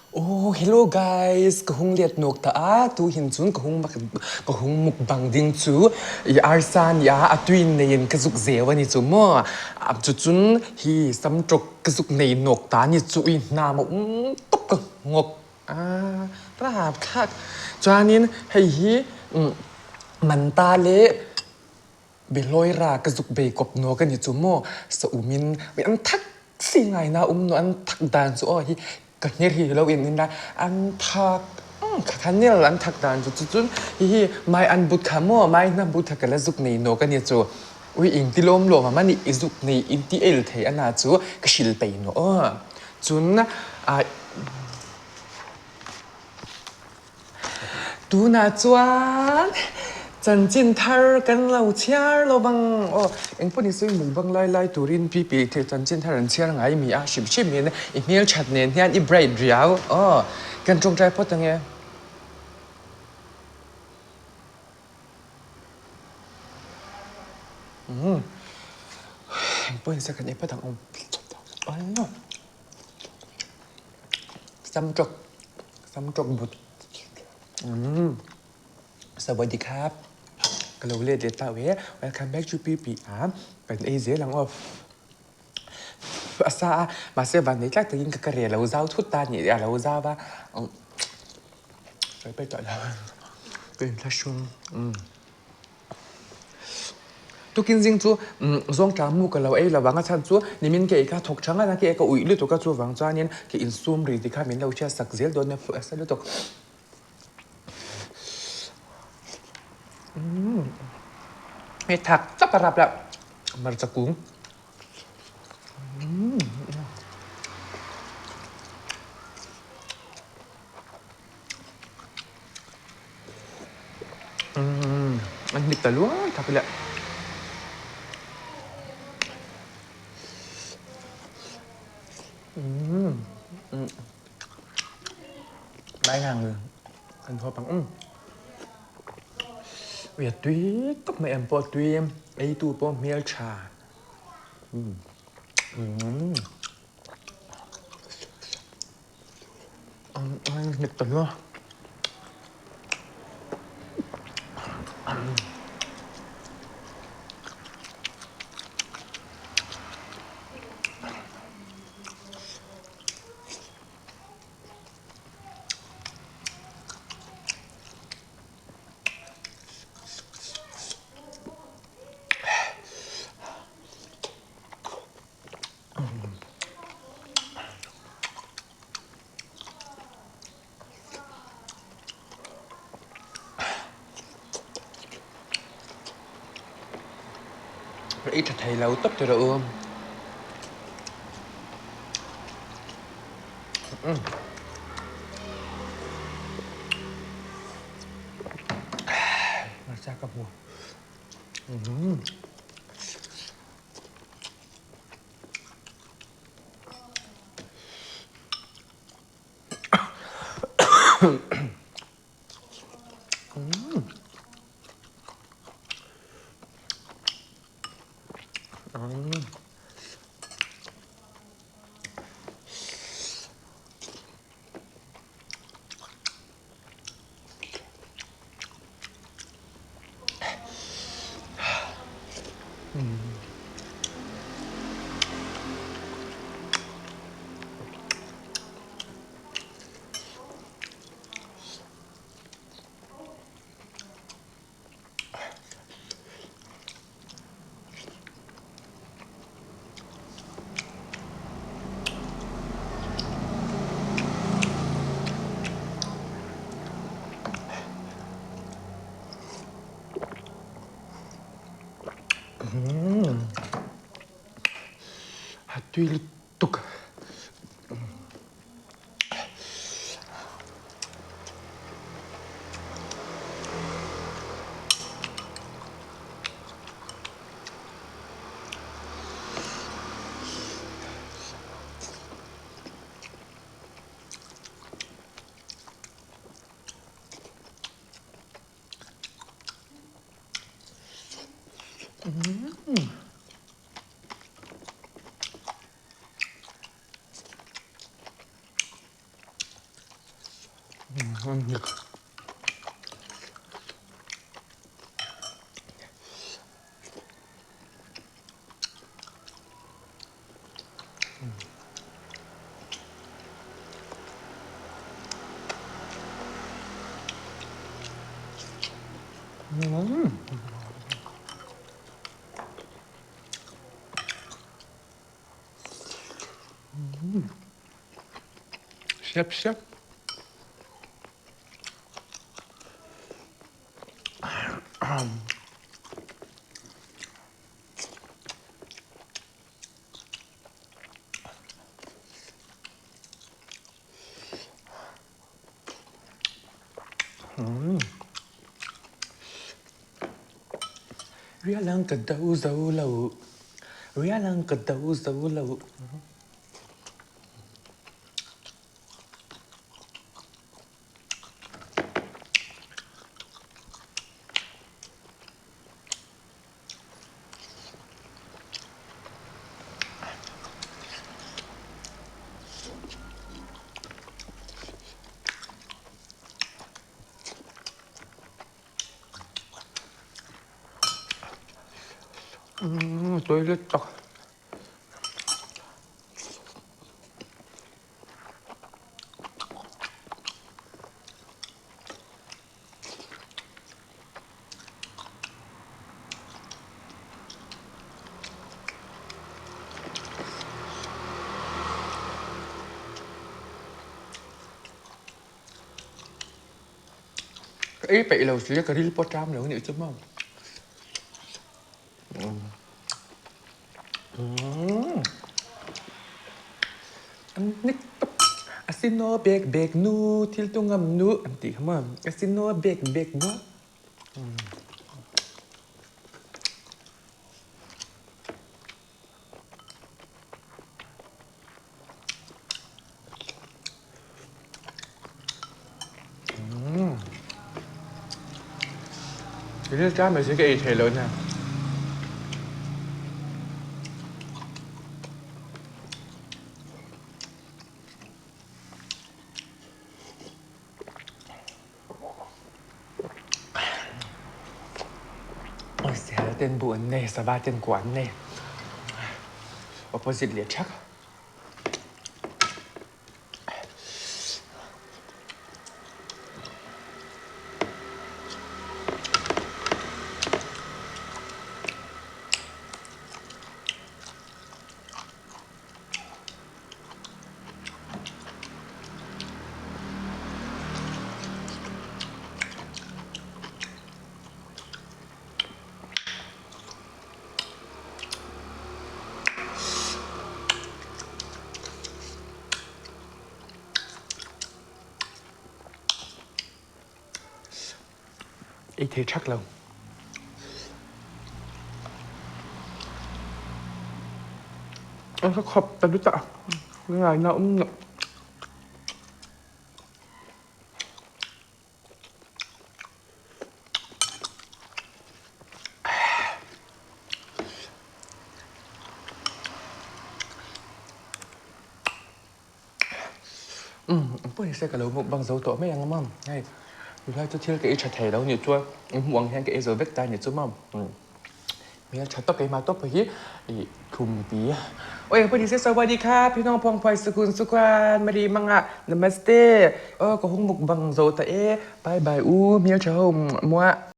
Oh hello guys ka hung let nawk ta a tu hin cun ka hung ka hung mukbang ding cu i arsa nih a a tuin nei in ka zuk zeu ani cu maw cucun hi samṭuk ka zuk nei nawk ta ni cu i hna ma um tuk ka ngok a rap thlak chuanin hei hi manta le Bihlawi ra ka zuk bei kop no kan i cu mu sa um in an thak si ngai na um no an thak dan cu aw hi ka hngir hi lo in in la an thak kha nil an thak dan cu cun hihi mai an but kha mu mai na but kha ka la zuk nei no kan i cu ui ing ti lom lom ma ni i zuk nei in ti el thei ana cu ka sil pei no cun Tunah chuan chanchin thar kan lo chhiar lo bang aw engpawh ni sawi mukbang lai lai turin pipi thil chanchin thar an chhiar ngai mi a hrim hrim in i hmelthat nen hian i bright riau aw kan tawngtai phawt ange. Engpawh ni se kan ei phawt ang aw. Samṭawk samṭawk but สวัสดีครับka lo let leh ta e welcome back to PP a kan ei zel ang aw a sa a mahse van nei tlak takin ka ka re lo zau thut ta ni a lo zau a sawi paih tawh lo ka inthlahrung Tukin zing chu zawngṭah mu ka lo ei lo vang a chhan chu nimin ke kha thawk ṭha ngat a ke ka uih lutuk a chuvang chuanin ke insum ri ti kha min lo hriat sak zel dawn nia fuh asa lutuk. Hei thak chap a rap la hmarcha kung. An hnip ta luai thak le. Mai ngang kan hawp ang. Ui a tui tawp mai em pawh tui ei tu pawh hmel tha. Hnip ta hluah. I ṭha thei lo tawp ti rawh u. Hmarcha ka hmu. A tui lutuk. Siap siap. Rialang ka do zo lo. Rialang ka do zo lo. Toilet tak. Ka ei peih lo si ka ril pawh a ṭam lo anih chu maw. Asino bek bek nu thil tu ngam nu an ti kha maw. Asino bek bek nu. Ril ṭam mai si ka ei thei lo nia. Sel ten bu an nei, sava ten kua an nei. Opposite leh ṭhak. Ei thei ṭhak lo. Ka khop ta lutuk a, ngaina um lo. Pawh se ka lo mukbang zo tawh mai ang a mam. Hei tunlai chu thil ka ei tha thei lo nih chuan hmuh ang hian ka ei zo vek ta nih chu mam. Hmel tha tawp keimah tawp hi ih khumpi. Oi pawh ni se sawadi kha phinawng phawng phuai sukun sukhan mari manga namaste. Aw ka hung mukbang zo ta e bye bye u hmel tha ho muah.